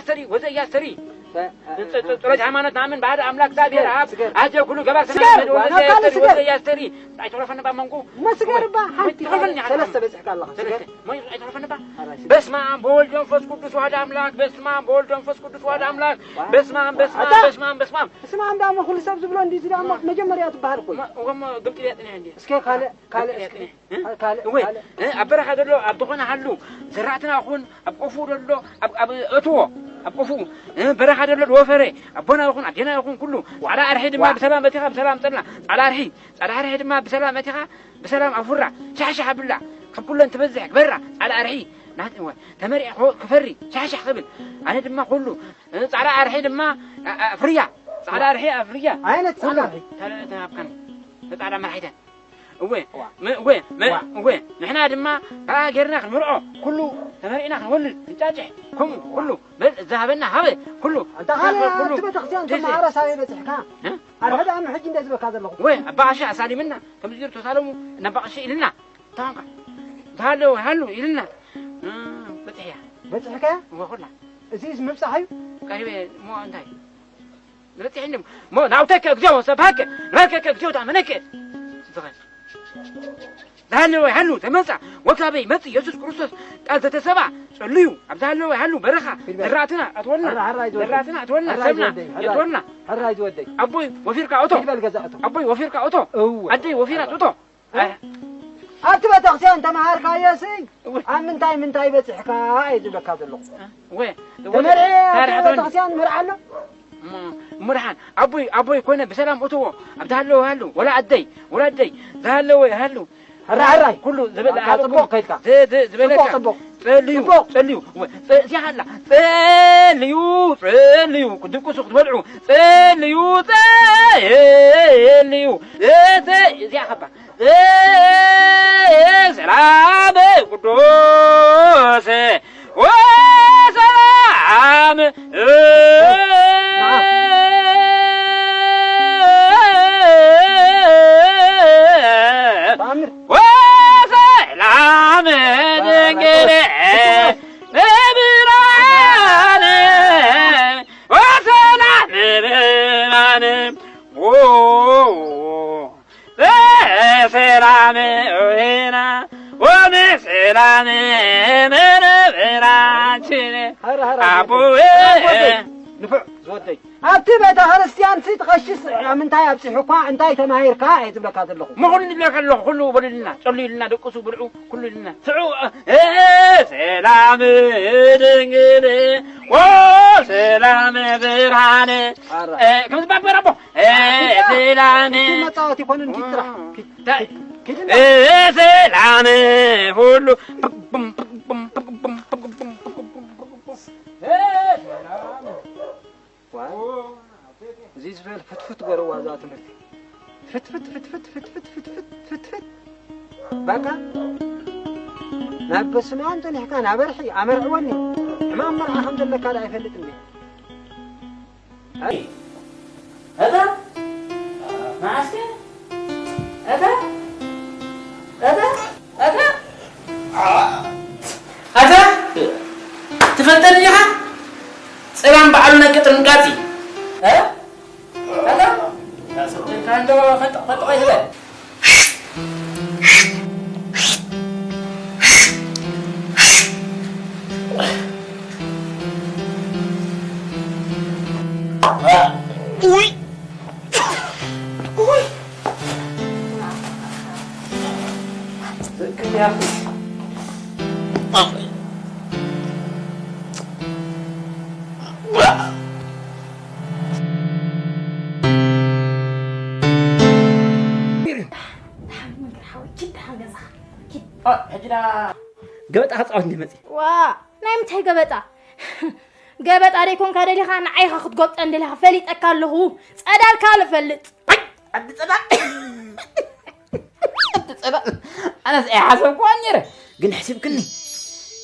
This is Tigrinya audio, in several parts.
ያስተሪ ወዘ ያስተሪ። ጸሎት ሃይማኖት ናምን ባዶ ኣምላክ እግዚኣብሔር ኣብ ኣጀ ኩሉ ገባር ሰማይ ወዘ ያስተሪ ወዘ ያስተሪ። ኣይትረፈን ባመንኩ። መስገር ባ ሓንቲ ሰለስተ በጽሕካ ኣለኻ። ሰለስተ። ሞይ ኣይትረፈን ባ። በስመ ኣብ ወወልድ ወመንፈስ ቅዱስ ዋህድ ኣምላክ። በስመ ኣብ ወወልድ ወመንፈስ ቅዱስ ዋህድ ኣምላክ። በስመ ኣብ በስመ ኣብ በስመ ኣብ በስመ ኣብ። እስማ እንዳ ኩሉ ሰብ ዝብሎ እንዲ ዝዳ መጀመርያ ትበሃል እኮ። ወሞ ግብጥ ያጥነ እንዲ። እስከ ካልእ ካልእ እስከ ካልእ እወ፣ ካልእ። ኣብ በረኻ ዘሎ ኣብ ዝኾነ ሃሉ፣ ዝራእትና ይኹን ኣብ ቆፉ ዘሎ ኣብ ኣብ እትዎ፣ ኣብ ቆፉ በረኻ ዘሎ ዝወፈረ ኣቦና ይኹን ኣዴና ይኹን ኩሉ ጻዕዳ ኣርሒ ድማ ብሰላም ኣቲኻ ብሰላም ጸና። ጻዕዳ ኣርሒ ጻዕዳ ኣርሒ ድማ ብሰላም ኣቲኻ ብሰላም ኣፉራ ሻሕሻሕ ኣብላ። ካብ ኩለን ትበዝሕ ግበራ ጻዕዳ ኣርሒ ናት እወ ተመሪዕ ክፈሪ ሻሕሻሕ ክብል። ኣነ ድማ ኩሉ ጻዕዳ ኣርሒ ድማ ኣፍርያ ጻዕዳ ኣርሒ ኣፍርያ። ዓይነት ጻዕዳ ኣርሒ ተረተሃብካን ጻዕዳ መርሒተን እወ፣ እወ፣ እወ፣ ንሕና ድማ ከኣ ጌርና ክንምርዖ፣ ኩሉ ተመሪዕና ክንወልድ፣ ክንጫጭሕ፣ ከምኡ ኩሉ በል ዝሃበና ሃበ፣ ኩሉ ኣንታ ካልእ ኩሉ ኣብቲ ቤተክርስትያን ተመሃሮ ሳበይ በጺሕካ? እ? ኣርሕድ ኣነ ሕጂ እንደ ዝበካ ዘለኹ። እወ፣ ኣባ ቀሺ ኣሳሊምና፣ ከምዚ ገይሩ ተሳለሙ፣ እና ኣባ ቀሺ ኢልና፣ ተኾንካ፣ ተሃለወ ሃሉ ኢልና፣ እ፣ በጺሕያ። በጺሕካ? እወ፣ ኩላ። እዚስ ምብጻሕ እዩ? ቀሪበ እሞ እንታይ? ንበጽሕ እንድም ሞ ናውተከ እግዚኣብሔር ሰብሃከ ንበርከከ እግዚኣብሔር ታመነከ። ዝኸን ዝሃለወ ሃሉ ተመጻ ወካበይ መጽ ኢየሱስ ክርስቶስ ቃል ዘተሰባ ጸልዩ ኣብ ዝሃለወ ሃሉ በረኻ ዝራእትና ኣትወልና። ዝራእትና ኣትወልና። ሰብና የትወልና። ኣቦይ ወፊርካ እቶ። ኣቦይ ወፊርካ እቶ። ኣደይ ወፊራ እቶ። ኣብቲ ቤተክርስትያን ተመሃርካዮሲ እወ። ኣብ ምንታይ ምንታይ በጺሕካ እየ ዝብለካ ዘለኹ። እወ። ተመርዒ ኣብቲ ቤተክርስትያን ምርዓ ኣሎ? እሞ፣ እሞ ደሓን ኣቦይ፣ ኣቦይ ኮነ ብሰላም እትዎ ኣብ ዝሃለወ ሃሉ፣ ወላ ኣደይ፣ ወላ ኣደይ ዝሃለወ ሃሉ። ሕራይ፣ ሕራይ። ኩሉ ዝበለ በቃ ሃሉ ጽቡቕ ኩሉ። ከይድካ። ዝ-፣ ዝ-፣ ዝበለካ። ጽቡቕ፣ ጽቡቕ። ጸልዩ፣ ጽቡቕ። ጸልዩ። እወ፣ ጸ-፣ እዚኣ ሃላ። ጸልዩ፣ ጸልዩ። ክትድቅሱ ክትበልዑ። ጸልዩ፣ ጸልዩ። እ-፣ ተ-፣ እዚኣ ኸባ። ሰላም ቅዱስ ወሰላም ወሰላም ድንግል ብርሃን ወሰላም ብርሃን በሰላም ኦሄና ወበሰላም መረበራችን ሀረ፣ ሀረ፣ ኣቦ ሀረ፣ ሀረ፣ ንፉዕ ዝወደይ። ኣብቲ ቤተ ክርስቲያን ሲ ትቐሽስ ኣብ ምንታይ ኣብፂሑ እኳ እንታይ ተማሂርካ እየ ዝብለካ ዘለኹ። ምኹን ይብለካ ኣለኹ። ኩሉ በሉልና፣ ጸልዩልና፣ ደቅሱ፣ ብልዑ፣ ኩሉ ኢልና። ስዑ፣ እ፣ ሰላም ድንግል ወሰላም ብርሃን። ኣረ። እ፣ ከም ዝባበር ኣቦ። እ፣ ሰላም። እቲ መጻወቲ ይኮንን ኪድ ስራሕ። ኪድ፣ ታይ? ኪድ፣ ኪድ እና። እ፣ ሰላም ሁሉ። እ፣ ሰላም። ዋይ፣ እዚ ዝበል ፍትፍት ገረዋ እዛ ትምህርቲ። ፍትፍት፣ ፍትፍት፣ ፍትፍት፣ ፍትፍት፣ ፍትፍት። በቃ፣ ናብ በስመ ኣብ ጸኒሕካ፣ ናብ ኣርሒ ኣመርዕወኒ። ሕማም መርዓ ከም ዘለካ ደኣ ኣይፈልጥ እንዴ? ኣይ፣ እታ፣ መዓስከ? እታ፣ እታ፣ እታ፣ ኣታ፣ ትፈልጠኒ ዲኻ? ጽላም በዓሉ ነቂ ጥንቃጺ። እ? ኣታ፣ ካንዶ ፈንጠቕ ፈንጠቕ ይበል። ውይ! ውይ! ደሓን መንገድ ሓወይ፣ ኪድ ደሓን ገዛኻ፣ ኪድ። ኦ፣ ሕጂ ደኣ ገበጣ ክጻወት እንዲህ መጺእ። ዋ፣ ናይ ምንታይ ገበጣ? ገበጣ ደይኮንካ ደሊኻ፣ ንዓይኻ ክትጎብጠን ደሊኻ፣ ፈሊጠካ ኣለኹ። ጸዳልካ ንፈልጥ። ኣይ፣ ኣዲ ጸዳል። ኣዲ ጸዳል። ኣነስ ኣይሓሰብኩዋን ነይረ። ግን ሕሲብክኒ፣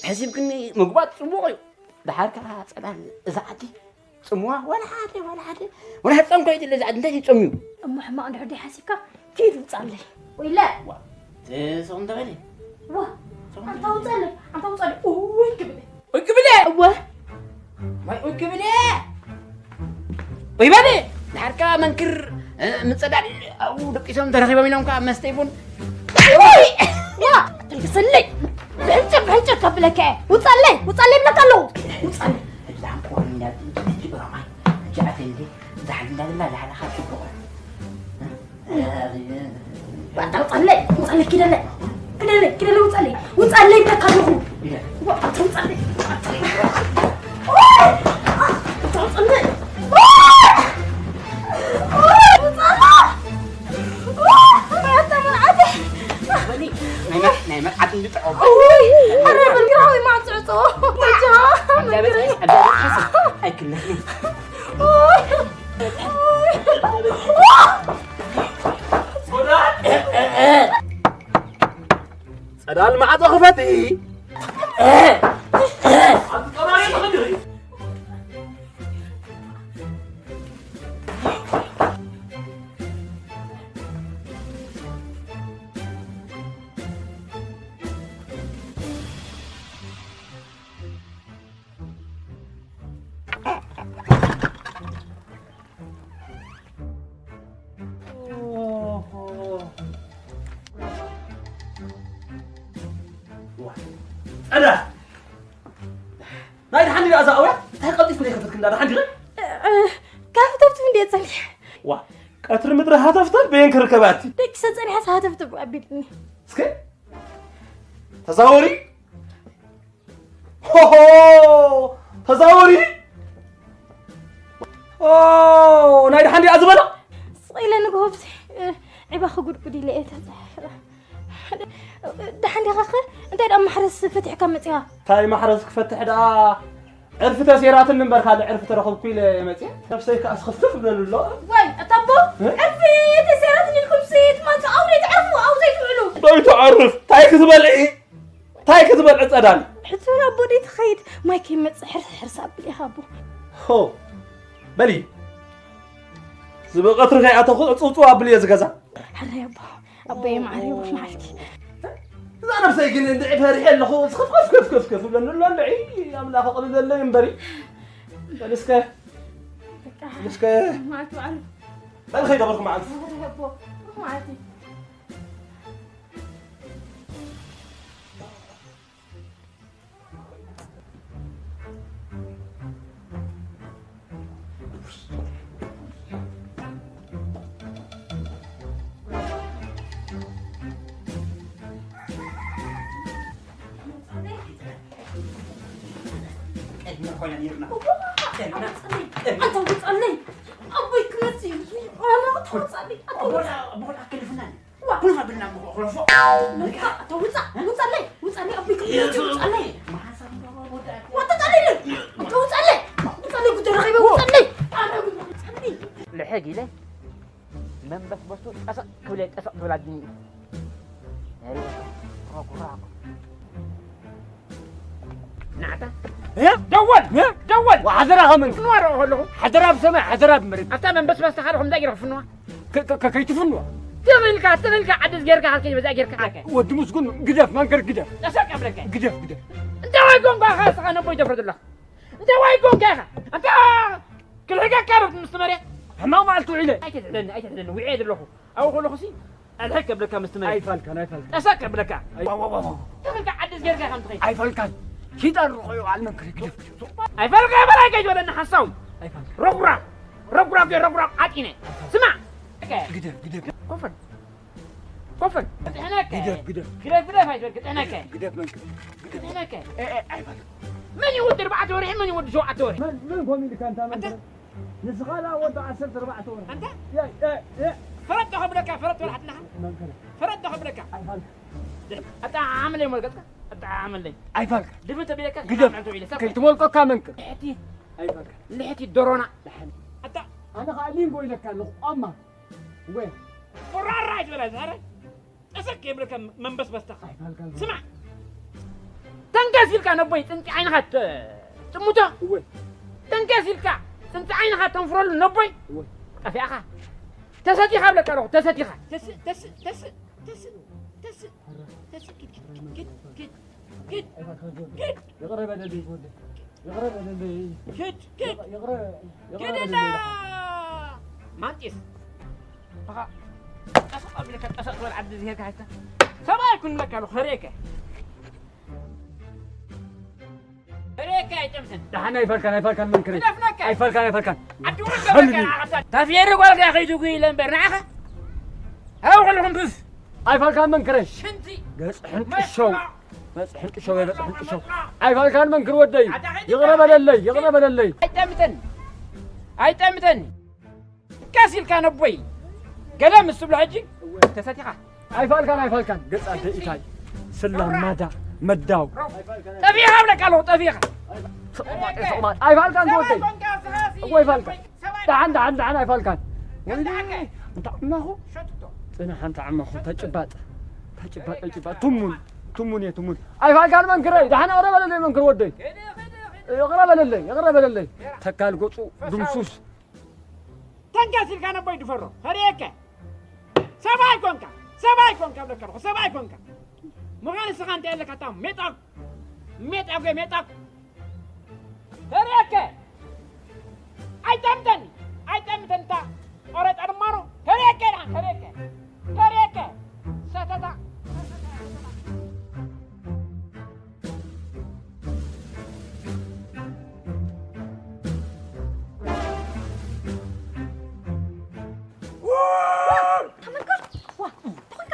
ሕሲብክኒ ምግባጥ ጽቡቕ እዩ። ደሓር ከኣ ጸዳል እዛ ዓዲ ጽምዋ ዋላ ሓደ፣ ዋላ ሓደ። ዋላ ህጻን እኮ ኣይደለ እዛ ዓዲ እንታይ እዩ ጸምዩ? እሞ ሕማቕ እንድሕር ደይሓሲብካ ኪድ ውጻለይ። ወይለ። ዋ፣ ትስቕ እንተበለ። ዋ፣ ኣንታ ውጻለይ፣ ኣንታ ውጻለይ። ኡይ ክብል። ኡይ ክብል። እወ። ወይ ኡይ ክብል እየ። ወይ በል፣ ድሓር ከኣ መንክር፣ እ፣ ምጸዳል፣ ኣብኡ ደቂሶም ተረኺቦም ኢሎም ከኣ መስተይ ቡን። ወይ! ዋ! ትልግሰለይ! ብሕንጭር፣ ብሕንጭር ከብለካ እየ። ውጻለይ! ውጻለይ ይብለካ ኣለኹ! ውጻለይ! እዛ እንኮ እንዳ፣ እጅ እግሮማይ፣ እጅ ኣተንዲ፣ ዛሕል እንዳበላ ላዕለኻ ጽቡቕ። ባታ ውጻለይ፣ ውጻለይ፣ ኪደለይ፣ ኪደለይ፣ ኪደለይ፣ ውጻለይ፣ ውጻለይ ይብለካ ኣለኹ። ባታ ውጻለይ፣ ውጻለይ። ባታ ውጻለይ። ውጻለይ። ባታ መርዓተይ። ናይ መር-፣ ናይ መርዓት እንድጥዖ። ውይ፣ ኣረ በል ግራዊ ማን ጽዕጾ። ወጃ፣ መንግሪ። ኣይክለፍኒ። ጸዳል ማዕጾ ክፈቲ። ጸዳ! ናይ ደሓን ዲኣ እዛ ኣውያ? እንታይ ቀልጢፍኪ ዘይከፈትክላ ደሓን ዲኺ? እ፣ እ፣ ካብ ተብትብ እንዴ ጸኒሐ? ዋ፣ ቀትሪ ምድሪ ሃተፍተፍ በየን ክርከባቲ? ደቂሰ ጸኒሐ ሃተፍተፍ ኣቢልኒ። እስከ ተዛወሪ። ሆሆ! ተዛወሪ። ኦ፣ ናይ ደሓን ዲኣ ዝበላ? ስቕ ኢለ ንግሆ ብሲ፣ እ፣ ዒባ ክጉድጉድ ኢለ እየ ተጻሒፈ። ደሓን ዲኻ ኸ? እንታይ ደኣ ማሕረስ ፈቲሕካ መጺኻ? እንታይ ማሕረስ ክፈትሕ ደኣ? ዕርፊ ተሴራትኒ እምበር ካልእ ዕርፊ ተረኸብኩ ኢለ እየ መጺአ። ነብሰይ ከኣ ስኽፍክፍ ይብለሉ ኣሎ። ዋይ፣ ኣታ ኣቦ፣ እ? ዕርፊ ተሴራትኒ ኢልኩምሲ ትማንቱ ኣውደ ትዕርፉ፣ ኣብኡ ዘይትውዕሉ። ዶ ይትዓርፍ? እንታይ ክትበልዒ? እንታይ ክትበልዒ ጸዳል? ሕጂ እውን ኣቦ ደይ ትኸይድ፣ ማይ ከይመጽእ ሕርስ ሕርስ ኣብል ኢኻ ኣቦ። ሆ፣ በሊ። ዝብኢ ቀትሪ ከይኣተኹ ዕጽውጽው ኣብልዮ እዚ ገዛ። ሕራይ ኣቦ፣ ኣቦየ ማዕረ ይውሕ መዓልቲ። እዛ ነብሰይ ግን እንድዒ ፈሪሐ ኣለኹ። ስኽፍ ከፍ ከፍ ከፍ ከፍ ይብለኒ ኣሎ እንድዒ። ኣምላኽ ኣቕልለለይ እምበሪ። በል እስከ፣ በቃ። በል እስከ። መዓልቲ በዓሉ። በል ከይደበርኩ መዓልቲ። ሕራይ ኣቦ፣ መዓልቲ። ቀድሚ ኮይና ነይርና። ቀድምና። ኣታ ውጻለይ። ኣቦይ ክመጽእ እዩ። ኣነ ኣታ ውጻለይ። ኣታ ኣቦና፣ ውጻ-፣ ኣቦና ኣከልፍና። ዋ። ኩሉ ፋብልና እኮ ኩሉ ፎ። ኣታ ውጻ-፣ ውጻለይ። ውጻለይ ኣቦይ ክመጽእ እዩ። ውጻለይ። መሓሳብ ወዳ። ወጣ ጣለይ። ኣታ ውጻለይ። ውጻለይ ጉዳይ ረኺበ ውጻለይ። ኣነ ውጻለይ። ልሕግ ኢለ መንበስበሱ ጠሰቕ ክብል እየ፣ ጠሰቕ ክብል ኣድኒ እዩ። ሮግ ሮግ። ናዕታ። እ? ደወል! እ? ደወል! ወሓደራ ኸመን? ፍንዋ ርኦ ከለኹ። ሓደራ ብሰማይ፣ ሓደራ ብመሬት። ኣብታ መንበስበስታ ካልኹም እንታይ ገይርካ ፍንዋ? ከ-፣ ከ-፣ ከ-፣ ከይትፍንዋ። ትኽልካ፣ ትኽልካ፣ ዓዲ ዝጌርካ፣ ሃልከኝ በዛ ጌርካ። ወዲ ምስጉን ግደፍ፣ መንከር ግደፍ። ጠሰቅ እብለካ። ግደፍ፣ ግደፍ። እንታይ ወይ ጎንጓኻ እስኻ ነቦይ ተፍረድላ? እንታይ ወይ ጎንጓኻ? ኣንታ ክልሕገካ ዶ ምስ መሬት? ሕማቕ መዓልቲ ውዒለ። ኣይተትሕደኒ፣ ኣይተትሕደኒ፣ ውዒየ ዘለኹ። ኣብኡ ከለኹሲ ኣልሕግ ከብለካ ምስቲ መሬት። ኣይፋልካን፣ ኣይፋልካን። ጠሰቅ ከብለካ። ኣይ-፣ ዋው፣ ዋው፣ ዋው፣ ዋው። ተብልካ ዓዲ ዝገርካ ከም ትኸይድ። ኣይፋልካን። ኪዳን ርኾዮ ዓል መንክር ግደፍ፣ ግደፍ። ኣይፈልካ፣ ኣይፈልካ፣ ኣይፈልካ፣ ኣይፈልካ። ኣይፋልካን። ረጉራም፣ ረጉራም፣ ረጉራም ዓጢነ። ስማዕ። ግደፍ፣ ግደፍ። ኮፈን። ኮፈን። ግደፍ፣ ግደፍ። ግደፍ፣ ግደፍ፣ ኣይትበል፣ ግደፍ፣ ግደፍ መንክር። ግደፍ። እ፣ እ፣ ኣይፋልካን። መን ይወዲ ኣርባዕተ ወርሒ፣ መን ይወዲ ሸውዓተ ወርሒ? መን፣ መን ኮን ኢልካ እንታ መንክር? ንስኻ ደኣ ወዲ ዓሰርተ ኣርባዕተ ወርሒ። ኣንታ? የ፣ የ፣ የ። ፈረድ ዶ ከብለካ፣ ፈረድ ወላሕትና? መንክር። ፈረድ ዶ ከብለካ? ኣይፋልካ። ኣጣዓዓመለይ ሞልቀጽካ፣ ኣጣዓዓመለይ። ኣይፋልካ። ድፍን ተቢለካ፣ ግደፍ። ዓመልቶ ኢለ ሰብ። ከይትሞልቀካ መንክር። ልሕቲ። ኣይፋልካ። ልሕቲ ዶሮና። ደሓን። ኣታ። ኣነ ኸኣ ሊንጎ ኢለካ ኣለኹ፣ ቋማ። ወይ። ቁራራ ይበላ፣ ዛረ። ጠሰቅ የብለካ መንበስበስታ። ኣይፋልካ። ስማዕ። ተንከስ ኢልካ ነቦይ ጽንጺ ዓይንኻ ተ-፣ ጥምቶ። እወ። ተንከስ ኢልካ ጽንጺ ዓይንኻ ተንፍረሉ ነቦይ። እወ። ጠፊኣኻ። ተሰቲኻ እብለካ ኣለኹ፣ ተሰቲኻ። ተስ-፣ ተስ-፣ ተስ-፣ ተስ-፣ ተስ-፣ ተስ-፣ ኪድ፣ ኪድ፣ ኪድ፣ ኪድ፣ ኪድ፣ ኪድ። ይቕረ በለለይ ወደ። ይቕረ በለለይ። ሂድ፣ ሂድ። ይቕረ፣ ይቕረ ሂድ በለለይ። እንዳ ማንጢስ። ኣኻ፣ ጠስቕ ኣቢልካ፣ ጠስቕ ዝበል ዓዲ ዝሄድካ ሒዝካ። ሰብኣይ ኩን ለካ ኣለኹ፣ ከርእየካ። ከርእየካ ኣይጠምትን። ደሓን ኣይፋልካን፣ ኣይፋልካን መንክረይ። ግደፍለካ። ኣይፋልካን፣ ኣይፋልካን። ዓዲ ውርድ በለካ፣ ንዓኻ። ታፍየሪ ጓልካ ከይትጉ ኢለ እምበር፣ ንዓኻ። ሃው ኩልኹም ብፍ። ኣይፋልካን መንክረይ። ሽንቲ። ገጽ ሕንቅሸው። መስማዕ። መጽ-፣ ሕንቅሸው፣ ገጽ ሕንቅሸው። ኣይፋልካን መንክር ወደይ። ይቕረ በለለይ፣ ይቕረ በለለይ። ኣይጠምተኒ። ኣይጠምተኒ። ቀስ ኢልካ ነቦይ። ገለ ምስ ትብሎ ሕጂ ተሰቲኻ። ኣይፋልካን፣ ኣይፋልካን። ገጽ ኣደ ኢታይ። ስላም ማዳ፣ መዳው። ጠፊኻ እብለካ ኣለኹ፣ ጠፊኻ። ስቕ ማጥ፣ ስቕ ማጥ። ኣይፋልካን ወደይ። እኮ ኣይፋልካን። ደሓን፣ ደሓን፣ ደሓን ኣይፋልካን። ወይኔ፣ እንታ ዓማኹ። ጽናሕ፣ እንታ ዓማኹ። ተጭባጥ፣ ተጭባጥ፣ ተጭባጥ። ትሙን፣ ትሙን እየ፣ ትሙን። ኣይፋልካን መንክረይ። ደሓን ይቕረ በለለይ መንክር ወደይ። ይቕረ በለለይ፣ ይቕረ በለለይ። ተካል ገጹ ድምሱስ። ተንቀስ ኢልካ ነቦይ ድፈሮ። ከርእየከ። ሰብኣይ ኮንካ፣ ሰብኣይ ኮንካ እብለካ ኣለኹ፣ ሰብኣይ ኮንካ። ምዃን ንስኻ እንታይ ኣለካ፣ እታ ሜጣ፣ ሜጣ፣ ሜጣ። ከርእየከ። ኣይጠምተኒ፣ ኣይጠምተኒ፣ እታ ቆረጣ ድማ ነው። ከርእየከ፣ ደሓን ከርእየከ። ከርእየከ። ሰተታ። ተመልከት። ዋ፣ ተኾንካ።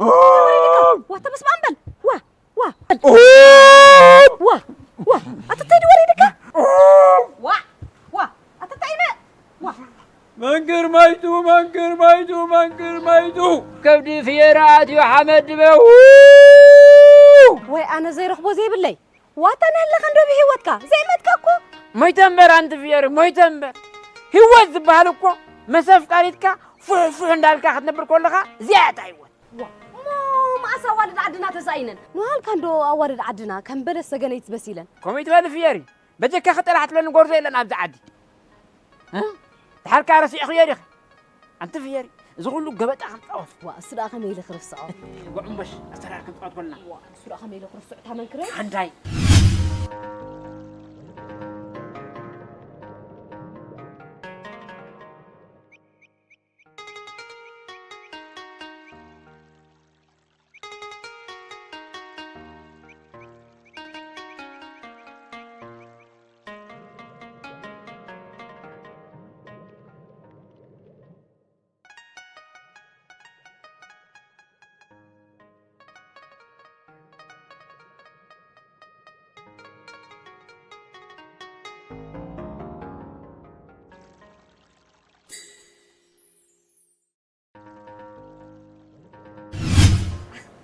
ዋ፣ ዋ፣ ተመስማዕ እምበል። ዋ፣ ዋ። ዋ፣ ዋ። ኣታ እንታይ ድወሪድካ? ዋ፣ ዋ። ኣታ እንታይ ኢለ? ዋ። መንክር ማይቱ፣ መንክር ማይቱ፣ መንክር ማይቱ። ከብዲ ፍየራ ኣትዩ ሓመድ ድበው። ወይ ኣነ ዘይረኽቦ ዘይብለይ። ዋታ ናለኻ እንዶ ብህይወትካ ዘይመትካ እኮ። ሞይተ እምበር ኣንቲ ፍየሪ፣ ሞይተ እምበር። ህይወት ዝበሃል እኮ መሰፍ ቃሪትካ ፉሕ ፉሕ እንዳልካ ክትነብር ከለኻ እዚኣ እያ እታ ህይወት። ዋ፣ እሞ መኣስ ኣዋልድ ዓድና ተሳኢነን? ንሃልካ እንዶ ኣዋልድ ዓድና ከም በለስ ሰገነይት በሲለን። ከምኡ ይትበል ፍየሪ። በጀካ ክጠላሕ ትብለኒ ጎርዞ የለን ኣብዚ ዓዲ። እ? ድሓር ከኣ ረሲዕኽዮ ዲኺ? ኣንቲ ፍየሪ፣ እዚ ኩሉ ገበጣ ከም ጸወት። ዋ፣ እሱ ደኣ ከመይ ኢለ ክርስዖ? ጉዕምቦሽ ኣሰራር ከም ጸወት ኮልና። ዋ፣ እሱ ደኣ ከመይ ኢለ ክርስዖ? እታ መንክረይ? ሓንዳይ።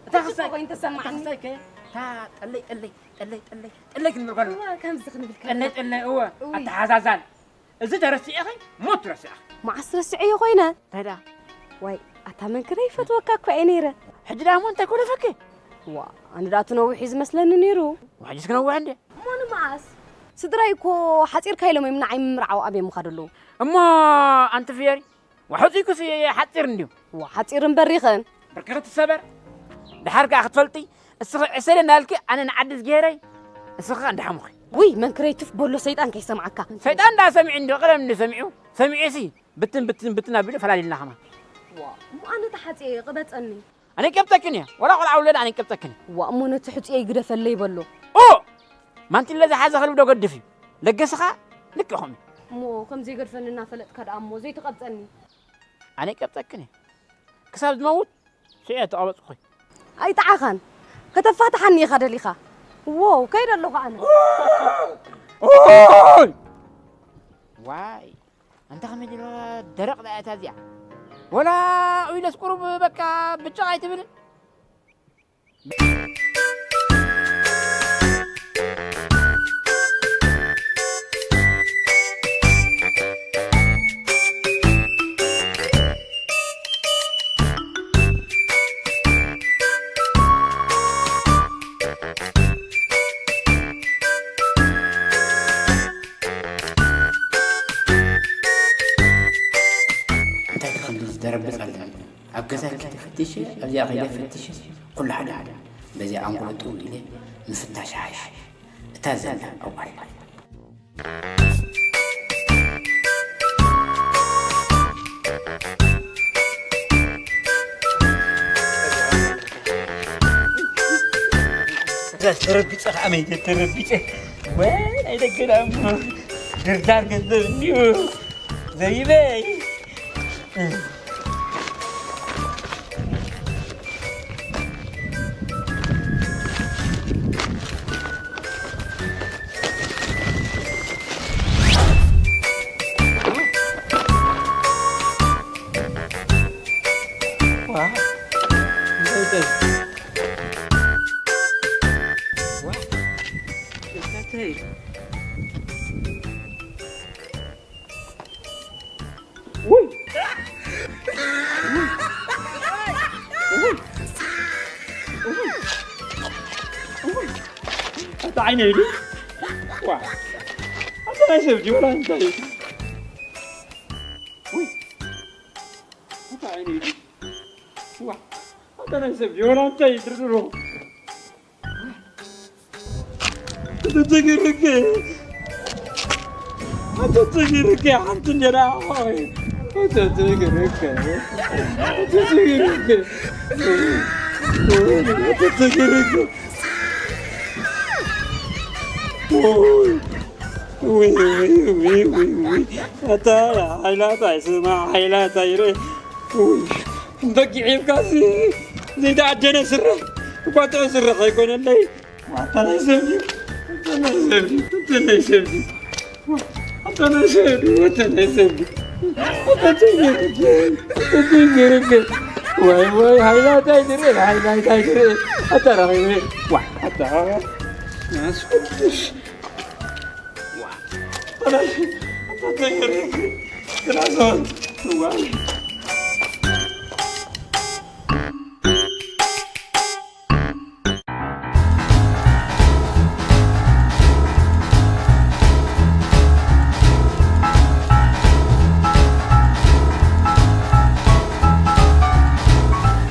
እታ ክሳይ፣ እታ ክሳይ ከ፣ እታ ጠለይ፣ ጠለይ፣ ጠለይ፣ ጠለይ፣ ጠለይ ክንብል ከለና። እዋ፣ ከምዚ ክንብል ከለና። ጠለይ፣ ጠለይ፣ እወ፣ እውይ። ኣተሓዛዛን። እዚ ተረሲዕኺ፣ ሞት ረሲዕኺ። መዓስ ረሲዐዮ ኮይነ? እንታይ ደኣ? ዋይ፣ ኣታ መንክረ ይፈትወካ እኮ እየ ነይረ። ሕጂ ደኣ እሞ እንታይ ኮለፈኪ? ዋ፣ ኣነ ደኣ እቲ ነዊሕ እዩ ዝመስለኒ ነይሩ። ሕጂስ ክነውሕ እንዴ? እሞ ንመዓስ? ስድራይ እኮ ሓጺርካ ኢሎም እዮም ንዓይ ምምርዓው ኣብዮም ምኻድ ኣለዉ። እሞ ኣንቲ ፍየሪ፣ ወሐጺኩስ ሓጺር እንድዩ። ወሓጺርን በሪኽን። ብርክኺ ትሰበር። ድሓር ከኣ ክትፈልጢ፣ እስኺ ዕሰለ እናልኪ ኣነ ንዓዲ ዝገይረይ፣ እስኺ ከኣ እንዳሓሙኺ። ውይ፣ መንክረይ ትፍ በሎ ሰይጣን ከይሰምዓካ። ሰይጣን እንዳ ሰሚዑ እንድዩ፣ ቀደም እንድዩ ሰሚዑ። ሰሚዑሲ፣ ብትን፣ ብትን፣ ብትን ኣቢሉ ፈላሊልና ከማን። ዋ፣ እሞ ኣነ ተሓጽየ፣ ቅበጸኒ። ኣነ ይቀብጸክን እየ። ወላ ቆልዓ ውለድ ኣነ ይቀብጸክን እየ። ዋ፣ እሞ ነቲ ሕጹየይ ግደፈለይ በሎ። ኦ! ማንቲለ ዝሓዘ ከልቢ ዶ ገድፍ እዩ? ለገስኻ ልክኹም እዩ። እሞ ከም ዘይገድፈኒ እናፈለጥካ ደኣ እሞ ዘይትቐብጸኒ። ኣነ ይቀብጸክን እየ። ክሳብ ዝመውት ስዒ ተቐበጽኩ። ኣይጠዓኻን። ከተፋትሓኒ ኢኻ ደሊኻ። ዎ፣ ከይደ ኣለኹ ኣነ። ኦይ! ዋይ! ኣንታ ከመይ ድላ ደረቕ ደኣ እታ እዚኣ። ወላ ኡይለስ ቁሩብ በቃ ብጭቕ ኣይትብልን? እንታይ ትኽእል ዝደረብጽ ኣለኒ? ኣብ ገዛ ኪደ ፈትሸ፣ ኣብዚኣ ኸይደ ፈትሸ፣ ኩሉ ሓደ ሓደ። በዚኣ ኣንጎሎ ጥው ኢለ ምፍታሽ ይሓይሽ። እቲ እታ ዘላ እዋይ። እዛ ተረቢፀ ከዓ መይተ ተረቢፀ። ወይ ኣይደገና እሞ ድርዳር ገንዘብ እንዲሁ ዘቢበይ። ውይ! ውይ! ውይ! ውይ! ውይ! ኣታ ዓይነይ ድዩ? ዋ! ኣታ ናይ ሰብ ድዩ ወላ እንታይ እዩ? ውይ! ኣታ ዓይነይ ድዩ? ዋ! ኣታ ናይ ሰብ ድዩ ወላ እንታይ እዩ ድርድሩ? ተተገረከ ተተገረከ ሓንቲ እንጀራ ተተገረከ ተተገረከ ተተገረከ ወይ ወይ ወይ ወይ ወይ ኣታ ሓይላታ ይስማ ሓይላታ ይረ ወይ በጊዕ ኢልካሲ ዘይተኣደነ ስረ እኳ ጥዑይ ስረ ከይኮነለይ ኣታ ናይ ሰብ ድዩ? ኣታ ናይ ሰብ ድዩ? ኣታ ናይ ሰብ ድዩ? ኣታ ናይ ሰብ ድዩ? ኣታ ናይ ሰብ ድዩ? ኣታ ዘይገርም፣ ኣታ ዘይገርም። ዋይ፣ ዋይ፣ ሃይላይት ኣይትርኢ፣ ሃይላይት ኣይትርኢ። ኣታ ረኺበ። ዋ፣ ኣታ፣ ኣታ ዘይገርም። ዋ፣ ኣታ ዘይገርም። ክላሶን፣ ዋይ።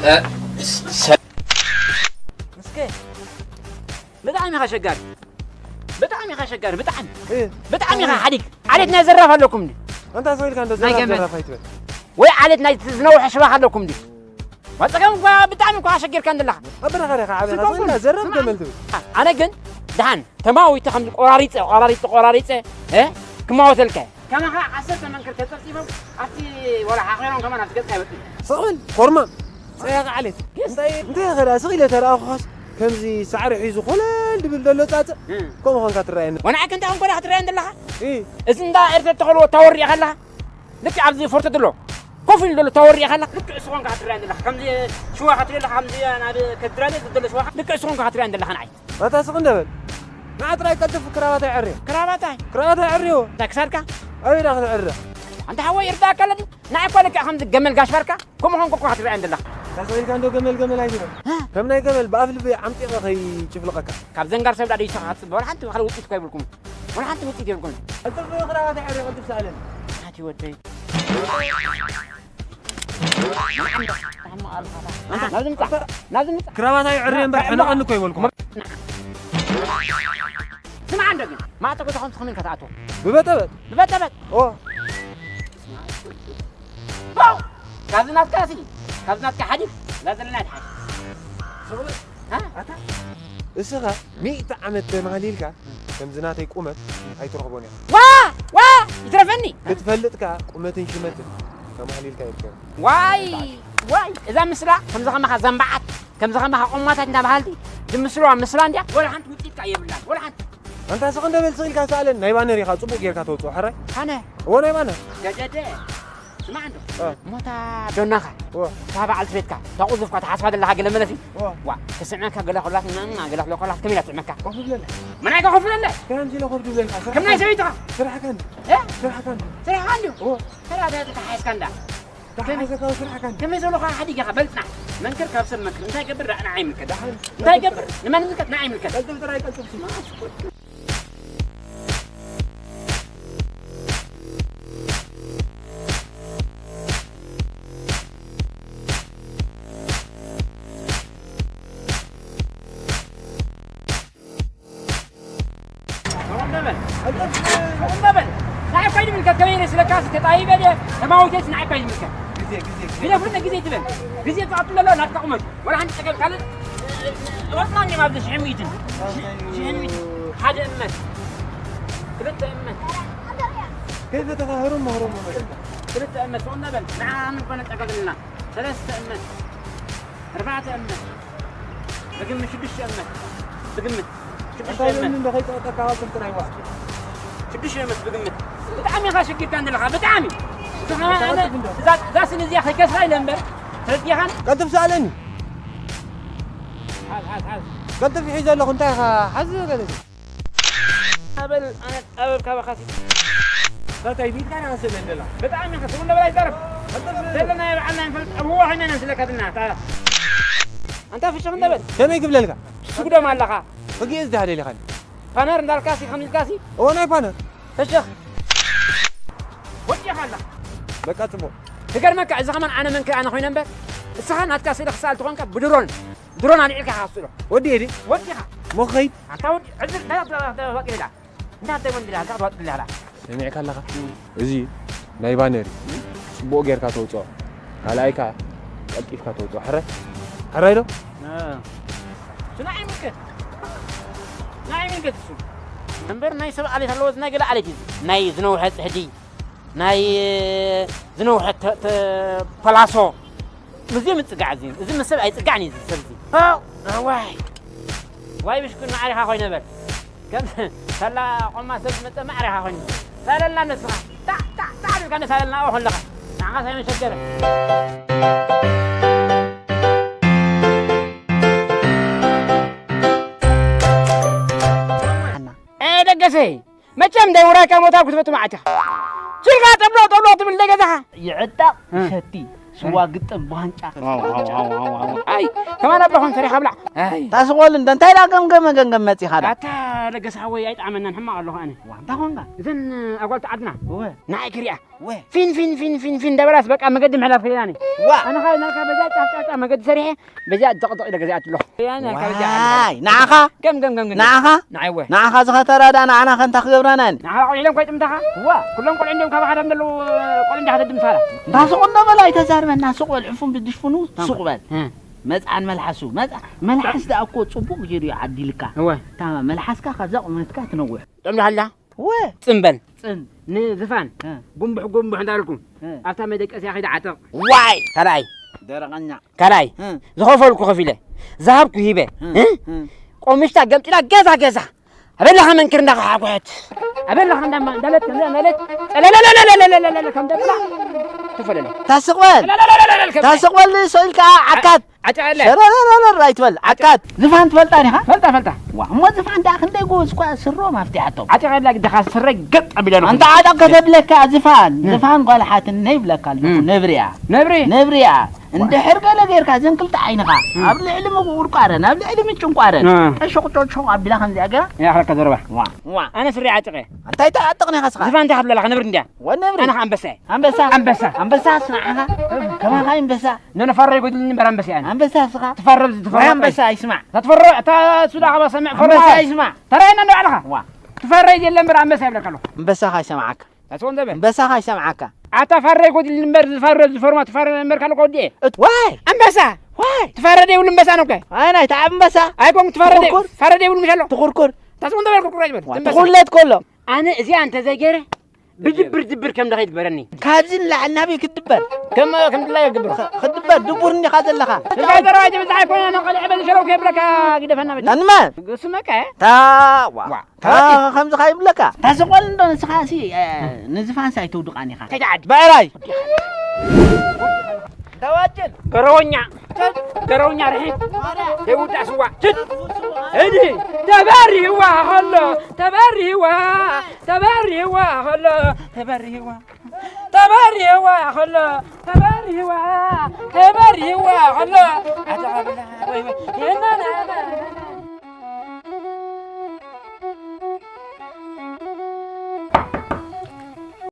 እ፣ ሰ- ምስኪን፣ ብጣዕሚ ኢኻ ኣሸጋሪ፣ ብጣዕሚ ኢኻ ኣሸጋሪ፣ ብጣዕሚ፣ እ። ብጣዕሚ ኢኻ ሓዲግ። ዓሌት ናይ ዘራፍ ኣለኩም እንዲ? ኣንታ ሰው ኢልካ እንዶ ናይ ዘራፍ፣ ገመል። ዘራፍ ኣይትበል። ወይ ዓሌት ናይ ዝነውሐ ሽባኽ ኣለኩም እንዲ? ዋ፣ ጸገም እኳ ብጣዕሚ እኳ ኣሸጊርካን ዘለኻ። ኣብ በረኻ ዲኻ ዓቢኻ? ስልኮም ሰው ኢልካ ዘራፍ ስማዕ፣ ገመል ትብል። ኣነ ግን ደሓን ተማዊተ ከምዚ ቆራሪጸ፣ ቆራሪጸ፣ ቆራሪጸ፣ እ፣ ክማወተልካ እየ። ከማኻ ዓሰርተ መንክር ተጸብጺቦም ኣብቲ ወላ ሓኺሮም ከማን ኣብቲ ገጽካ ይመጽኡ። ስቕ በል ኮርማም። ጸያቒ ዓሌት። የስ። እንታይ፣ እንታይ ኸዳ ስቕ ኢለ ተረኣኹኻስ ከምዚ ሳዕሪ ሒዙ ኮለል ድብል ዘሎ ጻጸ? እ። ከምኡ ኾንካ ትረኣየኒ። ወንዓይ ከንታ ኾንኮ ዲኻ ትረኣየኒ ዘለኻ? እ። እዚ እንዳ ኤርትራ እተኸልዎ ታወር ሪኢኻ ኣለኻ? ልክዕ ኣብዚ ፎርቶ ዘሎ ኮፍ ኢሉ ዘሎ ታወር ሪኢኻ ኣለኻ? ልክዕ እሱ ኾንካ ትረኣየኒ ዘለኻ። ከምዚ ሽዋ ኻትሪኦ ኣለኻ፣ ከምዚ ናብ ከድራለ ዘሎ ሽዋ። ልክዕ እሱ ኾንካ ትረኣየኒ ዘለኻ ንዓይ። ኣታ ስቕ እንደ በል። ንዓ ጥራይ ቀልጥፍ ክራባታይ ዕርዮ። ክራባታይ? ክራባታይ ዕርዮ። እንታይ ክሳድካ? ኣበይ ዳ ክትዕረ? ኣንታ ሓወይ ይርዳእካ ኣለኒ። ንዓይ እኳ ልክዕ ከምዚ ገመል ጋሽ ባርካ፣ ከምኡ ኾንኩ እኳ ክትረኣየኒ ዘለኻ። እንታይ ኢልካ እንዶ ገመል ገመል ኣይትበል። እ? ከም ናይ ገመል ብኣፍ ልበይ ዓምጢቐ ከይጭፍልቐካ። ካብ ዘንጋር ሰብ ዳኣ ደይሰኻ ክትጽበ፣ ወላ ሓንቲ ካልእ ውጽኢት እኳ የብልኩም። ወላ ሓንቲ ውጽኢት የብልኩም። ቀልጥፍ ክራባታይ ዕርዮ፣ ቀልጥፍ ሰኣለኒ። ናቲ ወደይ። ናብዚ ምጻእ። ናብዚ ምጻእ። ክራባታይ ዕርየ እምበር ሕነቐኒ እኮ ይበልኩም። ስማዕ እንዶ ግን፣ ማዕጾ ገዛኹም ስኽምን ከተኣትዎ። ብበጠበጥ። ብበጠበጥ። ኦ። ባው! ካብዚ ናትካ ሲ፣ ካብዚ ናትካ ሓዲግ፣ እዛ ዘለና ትሓይሽ። ስቕ በል። እ? ኣታ፣ እስኻ ሚእቲ ዓመት ተማህሊልካ ከምዚ ናተይ ቁመት ኣይትረኽቦን ኢኻ። ዋ! ዋ! ይትረፈኒ! ክትፈልጥ ከኣ ቁመትን ሽመትን ተማህሊልካ ይርከብ። ዋይ! ዋይ! እዛ ምስላ ከምዚ ከማኻ ዘንባዓት፣ ከምዚ ከማኻ ቆማታት እንዳ በሃልቲ ዝምስልዋ ምስላ እንድያ፣ ወላ ሓንቲ ውጽኢት ከኣ የብላን፣ ወላ ሓንቲ። ኣንታ ስቕ እንደ በል ስቕ ኢልካ ሰኣለን፣ ናይ ባነር ኢኻ ጽቡቕ ጌርካ ተውጽኦ፣ ሕራይ? ኣነ? እዎ፣ ናይ ባነር። ገደደ። ስማዕ እንዶ። እ። ሞታ ዶናኻ። እዎ። እታ በዓልቲ ቤትካ፣ እታ ቁዙፍካ ትሓስባ ዘለኻ ገለ መለሲ። እዎ። ዋ፣ ተስዕመካ ገለ ኮላት፣ ና፣ ና፣ ገለ ኮላት ከመይ ኢላ ትስዕመካ? ኮፍ ብለለ። መናይ ኮፍ ብለለ? ከምዚ ኢለ ኮፍ ድብለልካ። ከም ናይ ሰበይትኻ? ስራሕካ እንዲ። እ? ስራሕካ እንዲ። ስራሕካ እንዲ? እዎ። ስራሕ ዶ ተተሓሒዝካ እንዳ? ተሓሒዝካ ስራሕካ እንዲ። ከመይ ዘለኻ ሓዲግ ኢኻ? በል ጽናሕ። መንክር ካብ ሰብ መንክር። እንታይ ገብር? ንዓይ ይምልከት። ደሓን። እንታይ ገብር? ንመን ይምልከት? ንዓይ ይምልከት። ቀልጥፍ ጥራይ፣ ቀልጥፍ። ስማዕ። ከመይ ኢለ ስለካ ተጣይበ ድየ? ተማዊተስ ንዓይ እኳ ይምልከት። ግዜ፣ ግዜ፣ ግዜ። ግደፉኒ፣ ግዜ ትብል። ግዜ ትኣቱ ዘሎ ናትካ ቁመት። ወላ ሓንቲ ጸገም ካልእ እወጽናኒ ኣብዚ ሽሕን ሚእትን። ሽሕን ሚእትን። ሓደ እመት። ክልተ እመት። ከይፈተኻ ህሩም ህሩም መለስካ። ክልተ እመት። ሰው ነበል። ንዓ ንኮነ ጸገም ዘለና። ሰለስተ እመት። ኣርባዕተ እመት። ብግምት ሽዱሽተ እመት። ብግምት ሽዱሽተ እንታይ እመት። እንዶ ከይጸወጠካ ካብ ጥራይ ዋ። ሽዱሽተ እመት ብግምት። ብጣዕሚ ኢኻ ሽጊርካ ዘለኻ፣ ብጣዕሚ። እዛ፣ እዛ ስኒ እዚኣ ከይከስራ ኢለ እምበር፣ ተረዲኻን? ቀልጥፍ ሰኣለኒ። ሓዝ፣ ሓዝ፣ ሓዝ። ቀልጥፍ ሒዘ ኣለኹ፣ እንታይ ኢኻ ሓዝ ገለ? ኣበል፣ ኣነ ኣበል ካባኻሲ። እንታይ ቢልካ ኢና ንስእለ እንደላ? ብጣዕሚ ኢኻ ትብሎ በላይ ዘርፍ። ዘለና የብዓልና ይፈልጥ፣ ኣብ ህዋ ኮይና ኢና ንስለካ ዘለና። ኣንታ ፍሽኽ እንደ በል። ከመይ ክብለልካ? ትስጉዶም ኣለኻ። ብግእዝ ዳህ ደሊኻኒ? ፓነር እንዳልካሲ፣ ከም ኢልካሲ? እዎ፣ ናይ ፓነር። ፍሽኽ። ወዲኻ ኣለኻ። በቃ፣ ጽቡቕ። ክገርመካ፣ እዚ ከማን ኣነ መንክር ኣነ ኮይነ እምበር፣ እስኻ ናትካ ስእሊ ክሰኣል ትኾንካ ብድሮን፣ ድሮን ኣልዒልካ ኢኻ ትስእሎ። ወዲ እየ ድየ? ወዲኻ። እሞ ክኸይድ? ኣንታ ወዲ፣ ዕድል፣ ዳ፣ ዳ፣ ዳ፣ ዳ፣ ባቄላ። እንታይ ኣንታይ ወንድላ፣ እንታይ ክትዋጥልላ? ሰሚዕካ ኣለኻ? እዚ ናይ ባነር እዩ። ጽቡቕ ጌርካ ተውጽኦ። ካልኣይ ከኣ ቀልጢፍካ ተውጽኦ። ሕራይ? ሕራይ ዶ? እ። እሱ ንዓይ ይምልከት። ንዓይ ይምልከት እሱ። እምበር ናይ ሰብ ዓሌት ኣለዎ፣ እዚ ናይ ገለ ዓሌት እዩ። ናይ ዝነውሐ ጽሕዲ፣ ናይ ዝነውሐ ተ-፣ ተ-፣ ፐላሶ። እዚ ምጽጋዕ እዚ። እዚ ምስ ሰብ ኣይጽጋዕን እዩ እዚ ሰብ እዚ። ኣው፣ ዋይ። ዋይ ብሽኩር ማዕሪኻ ኮይነ በል። ከም ሳላ ቆማ ሰብ ዝመጸ ማዕሪኻ ኮይኑ። ሳለልና ነስኻ። ታ፣ ታ፣ ታ፣ ኢልካ ነሳለልና፣ ኦ፣ ከለኻ። ንዓኻ ሳይመን ሸገረ። ኤ፣ ደገሰይ፣ መቸም ደይ ውራይካ ሞታ ክትፈቱ መዓት ኢኻ። ችልካ ጠብሎ፣ ጠብሎ ትብል ደይ ገዛኻ። ይዕጠቕ፣ እ። ይሰቲ። ስዋ ግጥም ብዋንጫ። ዋው፣ ዋው፣ ዋው፣ ዋው፣ ዋው። ኣይ፣ ከማን ኣባኹም ሰሪኻ ብላዕ። ኣይ። ታስቆል እንደ እንታይ ዳ ገምገመ ገምገም መጺኻ ዳ? ኣታ ለገስ ሓወይ ኣይጠዓመናን፣ ሕማቕ ኣለኹ ኣነ። ዋ፣ እንታይ ኾንካ? እዘን ኣጓልቲ ዓድና እወ። ንዓይ ክሪኣ። እወ። ፊን፣ ፊን፣ ፊን፣ ፊን፣ ፊን ደበላስ በቃ መገዲ ምሕላፍ ከይላኒ። ዋ። ኣነ ኻብ ናልካ በዛ ጫፍ፣ ጫፍ፣ ጫፍ መገዲ ሰሪሐ፣ በዛ ዘቕዘቕ ኢለ ገዚኣት ኣለኹ። ከይላኒ ናልካ በዛ ዓለ። ዋይ፣ ንዓኻ? ገም፣ ገም፣ ገም፣ ገም። ንዓኻ? ንዓይ እወ። ንዓኻ ዝኸተራ ዳ ንዓና ከንታ ክገብራና ኣነ? ንዓኻ ቆልዑ ኢሎም ከይጥምታኻ? ዋ። ኩሎም ቆልዑ እንዲዮም ካባኻ ደም ዘለዉ ቆልዑ እንዲኻ ተድምሳላ። እንዳ ስቕ እንዶ በል ኣይተዛርበና፣ ስቕ በል ዕፉን ብድሽፍኑ፣ ስቕ በል። እ። መጽዓን መልሓሱ፣ መጽዓ-፣ መልሓስ ደኣ እኮ ጽቡቕ ገይሩ እዩ ዓዲልካ። እወ። እታ መልሓስካ ካብዛ ቁመትካ ትነውሕ። ጥዕም ደሃላ? እወ። ጽምበል። ጽን። ንዝፋን። እ። ጉንቡሕ ጉንቡሕ እንዳልኩ። እ። ኣብታ መደቀስያ ከይደ ዓጠቕ። ዋይ! ካልኣይ። ደረቐኛ። ካልኣይ። እ። ዝኸፈልኩ ከፊለ። ዝሃብኩ ሂበ። እ። እ? እ። ቆምሽታ ገምጢላ ገዛ ገዛ። ኣበላኻ መንክር እንዳኻሓኩሐት። ኣበላኻ እንዳማ-፣ እንዳለት፣ እንዳለት፣ ጸለለለለለለለለለ ከም ደብላ ትፈለለ። ታስቕ በል። ጸለለለለለለ ከም ታስቕ በል፣ ንሶ ኢልካ ዓካት። ዓጫለ። ሸረረረረር ኣይትበል፣ ዓካት። ዝፋን ትፈልጣ ዲኻ? ፈልጣ፣ ፈልጣ። ዋ፣ እሞ ዝፋን ደኣ ክንደይ ጎበዝ እኳ ስሮም ኣፍቲሓቶም። ዓጫለ ግድኻ ስረይ ገጥ ኣቢለ ኣንታ ዓጠቕ ከተብለካ ዝፋን፣ እ። ዝፋን ጓል ሓትነ ይብለካ ኣለኹ፣ እ። ነብሪ እያ። ነብሪ? ነብሪ እያ። እንድሕር ገለ ጌርካ፣ እዘን ክልተ ዓይንኻ እ። ኣብ ልዕሊ ምቁርቋረን ኣብ ልዕሊ ምጭንቋረን እ። ጠሾቕ ጮሾቕ ኣቢላ ከምዚኣ ገይራ። ያኽለካ ዘረባ። ዋ። ዋ። ኣነ ስሪ ዓጭቐ። እንታይ ትዓጥቕ ኔኻ ስኻ? ዝፋን እንታይ ክትብለላ ነብሪ እንድያ። ወ ነብሪ። ኣነ ኸዓ ኣንበሳ እየ። ኣንበሳ? ኣንበሳ። ኣንበሳ ስንዓኻ? ከማኻ ኣንበሳ። ነነ ፈሮ ይጎድልኒ እምበር ኣንበሳ እየ ኣነ። ኣንበሳ ስኻ? ትፈረብ ዝትፈረብ ወይ ኣንበሳ ኣይስማዕ። እታ ትፈሮ-፣ እታ ሱዳ ኸዓ ሰምዕ ፈሮ። ኣንበሳ ኣይስማዕ። ተራየና እንዶ ባዕልኻ። ዋ። ትፈረይ የለ እምበር ኣንበሳ ይብለካ ኣለኹ። ኣንበሳኻ ኣይሰምዓካ። ኣስወን ዘበን። ኣንበሳኻ ኣይሰምዓካ። ኣታ ፋረ ይጎድል እምበር ዝፋረ ዝፈርማ ትፋረ እምበር ካልእ ከወዲኤ። እት-፣ ዋይ! ኣንበሳ! ዋይ! ትፋረ ደይብሉ ኣንበሳ ነው እኮ። ኣይ፣ ናይ ተዓብ ኣንበሳ። ኣይኮን ትፋረ ደይ-፣ ትኹርኩር። ፋረ ደይብሉ ምሽ ኣሎ። ትኹርኩር። ታስወን ዘበን ኩርኩር ኣይበል። ዋ፣ ኣንበሳ። ትኹለት ከሎ። ኣነ እዚኣ እንተ ዘይገይረ ብድብር ድብር ከም ደኸ ይግበረኒ። ካብዚ ንላዕሊ ናበይ ክትድበር? ከም፣ ከም ድላይ ይግብር። ኸ-፣ ክትድበር ድቡር እንዲኻ ዘለኻ። ስልካ ተራዋጅ ብዛሓ ኣይኮነ፣ ነቐል ዕበል ሸረው ከየብለካ ግደፈና በል። ናንመ? ግስመከ? ታዋ። ዋ። ታ-፣ ከምዚ ኸኣ ይብለካ። ታስቆል እንዶ ንስኻ ሲ፣ እ፣ ንዝፋንሲ ኣይተውድቓን ኢኻ። ከይትዓድ። ብዕራይ። ተዋጅል። ገረወኛ። ገረወኛ ርሒት። ዘይውዳእ ስዋ። ችድ። እዲ። ተበሪህዋ ኸሎ። ተበሪህዋ። ተበሪህዋ ኸሎ። ተበሪህዋ። ተበሪህዋ ኸሎ። ተበሪህዋ። ተበሪህዋ ኸሎ። ኣታ ቐብላ። ወይ፣ ወይ። የናናና።